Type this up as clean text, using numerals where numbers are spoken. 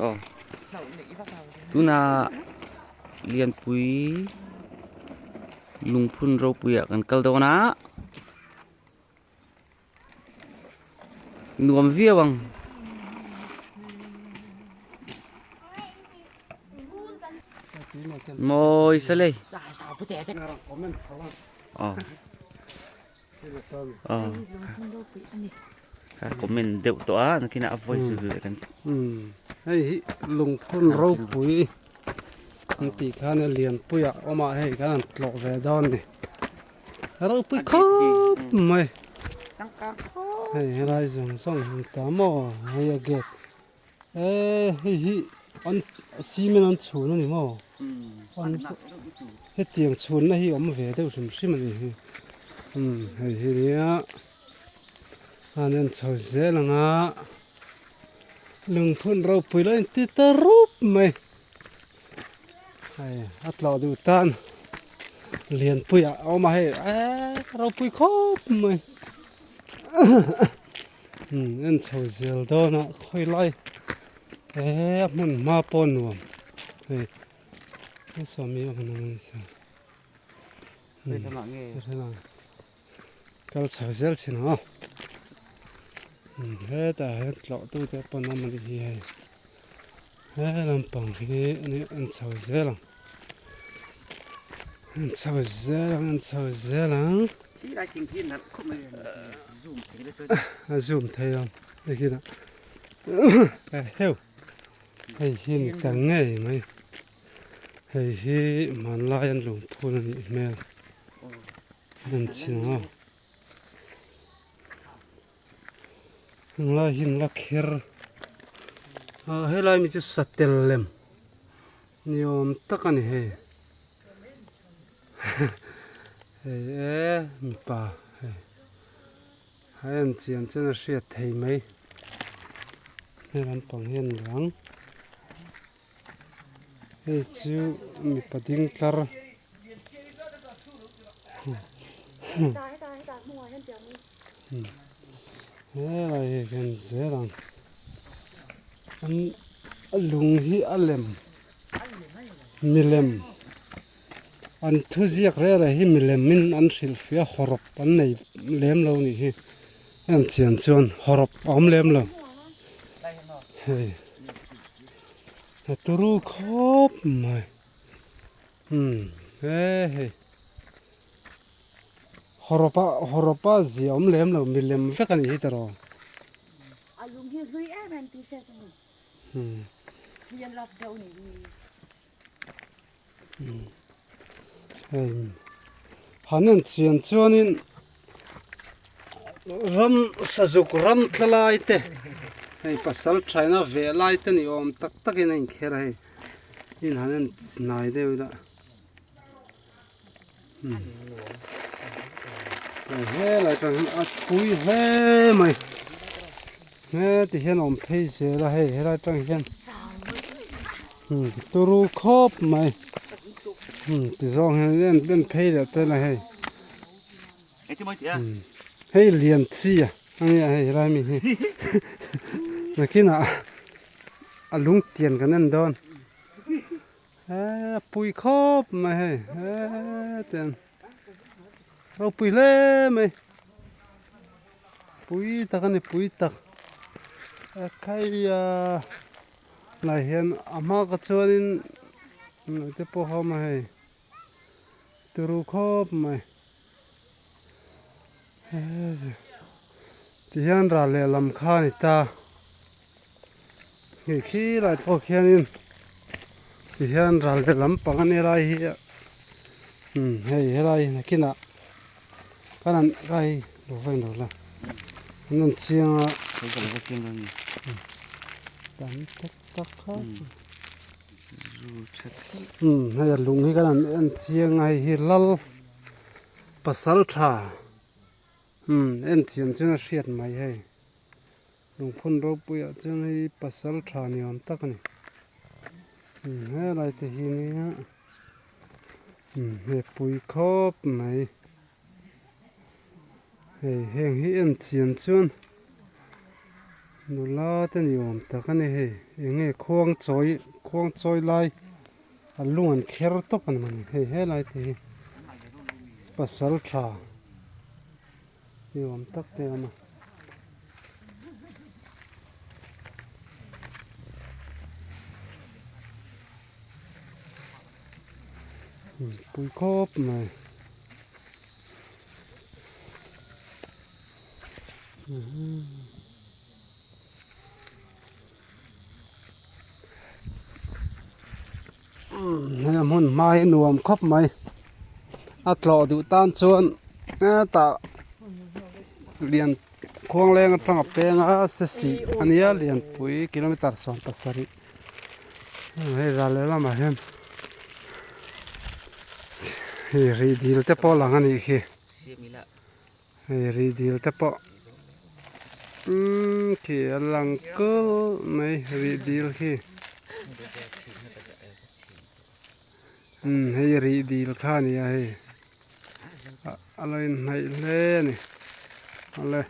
Aw tunah lianpui lungphun ropui ah kan kal dawn a nuam viau ang. Mawi sa lei. Aw. Aw. Ka comment deuh tawh a nakinah a voice zu leh kan. Um hei hi lungphun ropui an tih khan a lianpui ah awm a hei kan han tlawh ve dawn a ni ropui khawp mai hei helai zawng zawng hi ta maw hei a gate eh hei hi an cement an chhun a ni maw an hetiang chhunna hi awm ve deuh hrim hrim a ni hi umm hei hi nia an en chho zel ang a lungphun ropui lo inti ta rup mai hei a tlawh duh tan lianpui ah a awm a hei eee ropui khawp mai umm en chho zel dawn a khawi lai eee a hmun hma pawh nuam hei sawmi a hmun ang a ni sa kal chho zel thin ang aw hetah hian tlawh tu te pawn awm a nih hi hei he lampang hi a ni an chho zel ang an chho zel ang an chho zel ang a zoom thei ang hei hei hi ni ta ngei mai. Hei hi hmanlai an lungphun a nih hmel an chhin a heng lai hi an la kher a helai mi chu satel lem ni awm tak a ni hei hei e mipa hei a en chian chuan a hriat thei mai hei lampang hi a ni ang. Hei chu mipa ding tlar helai hi hian zel ang an a lung hi a lem milem an thuziak reng reng hi milem in an hrilhfiah hawrawp an nei lem lo a nih hi en chian chuan hawrawp a awm lem lo hei. A turu khawp mai umm he hei hawrawpa hawrawpa zia awm lem lo milem vek a nih hi tawh A lung hi hlui em em tih hriat a ni hlui an lap deuh nih hi hei han en chian chuanin ram sazuk ram tla lai te hei pasal thaina veh lai te ni awm tak tak in a inkher a hei in han en hnai deuh ila hei helai tang hian a pui hle mai heti hian a awm phei zel a hei helai tang hian turu khawp mai ti zawng hian en en phei leh tel a hei hei lian chi a ania hei helai mi hi nakinah a lung tian kan en dawn. He pui khawp mai hei hetiang ropui hle mai pui tak a ni pui tak a khaia lai hian a hma ka chuanin te pawh a awm a hei turu khawp mai tihian ral lehlam kha a ni ta hei khi lai pawh khianin tihian ral lehlam pang a ni lai hi umm hei helai nakinah kan han kai lo va inlo la an rawn chiang a tam tak tak kha umm hei a lung hi kan han en chiang a hei hi lal. Pasal tha umm en thiam chuan a hriat mai hei lungphun ropui ah chuan hei pasal tha ni awm tak a ni umm helai te hi nia umm hei pui khawp mai hei heng hi en chian chuan. Nula te ni awm tak a ni hei eng nge khuang chawi khuang chawi lai a lung an kher tawp a ni mawni hei helai te hi pasal tha ni awm tak te a awm a. Pui khawp mai. Hei a hmun hma hi nuam khawp mai a tlawh duh tan chuan hetah lian khuang leng atang a peng a se sih a nia lianpui kilometer 17 hei ral leh lamah hian hei rih dil te pawh lang a nih khi. Hei ri dil te pawh umm khi a lang kulh mai ri dil khi umm hei ri dil kha a ni a hei a lo inhnaih hle a ni awle.